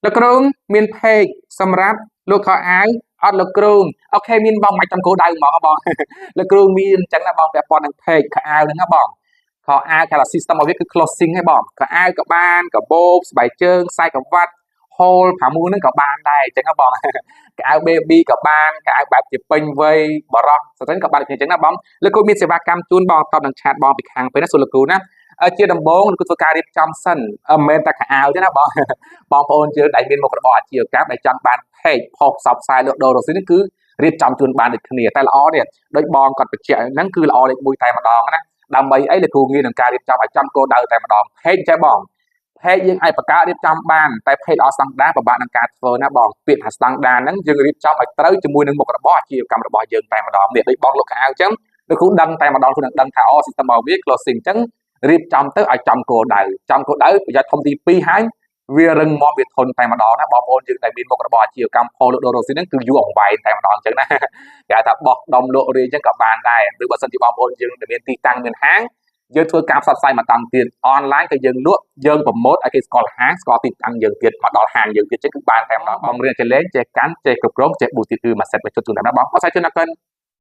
លោកគ្រូមាន page សម្រាប់លក់ខោអាវអត់លោកគ្រូ OK មានបងមិនចំគោលដៅហ្មងបងលោកគ្រូមានអញ្ចឹងណាបងពាក់ព័ន្ធនឹង page ខោអាវហ្នឹងណាបងខោអាវគេថា system របស់វាគឺ clothing ហ្នឹងបងខោអាវក៏បានកបោបស្បែកជើងខ្សែក្រវ៉ាត់ហូលផាមួងហ្នឹងក៏បានដែរអញ្ចឹងណាបងខោអាវ baby ក៏បានខោអាវបែបជាពេញវ័យបរោះស្ត្រីក៏បានដូចគ្នាអញ្ចឹងណាបងលោកគ្រូមានសេវាកម្មជូនបងតបនឹង chat បងពីខាងពេលណាសួរលោកគ្រូណាជាដំបូងលោកគ្រូធ្វើការរៀបចំសិនមិនមែនតែខោអាវទេណាបងបងប្អូនយើងដែលមានមុខរបរអាជីវកម្មដែលចង់បាន page ផុសផ្សព្វផ្សាយលក់ដូររកស៊ីនេះគឺរៀបចំជូនបានដូចគ្នាតែល្អនេះដូចបងគាត់បញ្ជាក់ហ្នឹងគឺល្អលេខ1តែម្ដងណាដើម្បីអីលោកគ្រូងាយនឹងការរៀបចំឲ្យចំគោលដៅតែម្ដង page ចេះបង page យើងអាចបង្កើតរៀបចំបានតែ page ល្អស្តង់ដារពិបាកនឹងការធ្វើណាបងពាក្យថាស្តង់ដារហ្នឹងយើងរៀបចំឲ្យត្រូវជាមួយនឹងមុខរបរអាជីវកម្មរបស់យើងតែម្ដងនេះដូចបងលក់ខោអាវអញ្ចឹងលោកគ្រូដឹងតែម្ដងគ្រូនឹងដឹងថាអូ system របស់វា clothing អញ្ចឹងរៀបចំទៅឲ្យចំគោលដៅចំគោលដៅប្រយោជន៍ធំទី2ហើយវារឹងមាំវាធន់តែម្ដងណាបងប្អូនយើងដែលមានមុខរបរអាជីវកម្មផលលក់ដូររកស៊ីហ្នឹងគឺយូរអង្វែងតែម្ដងអញ្ចឹងណាគេហៅថាបោះដុំលក់រាយអញ្ចឹងក៏បានដែរឬបើសិនជាបងប្អូនយើងដែលមានទីតាំងមានហាងយើងធ្វើការផ្សព្វផ្សាយមកតាំងទៀតអនឡាញក៏យើងលក់យើង promote ឲ្យគេស្គាល់ហាងស្គាល់ទីតាំងយើងទៀតមកដល់ហាងយើងទៀតអញ្ចឹងគឺបានតែម្ដងបងរៀនចេះលេងចេះកាន់ចេះគ្រប់គ្រងចេះប៊ូទៀតគឺមួយ set មួយជុតជូនតែម្ដងបងអរសាជូនអរគុណ។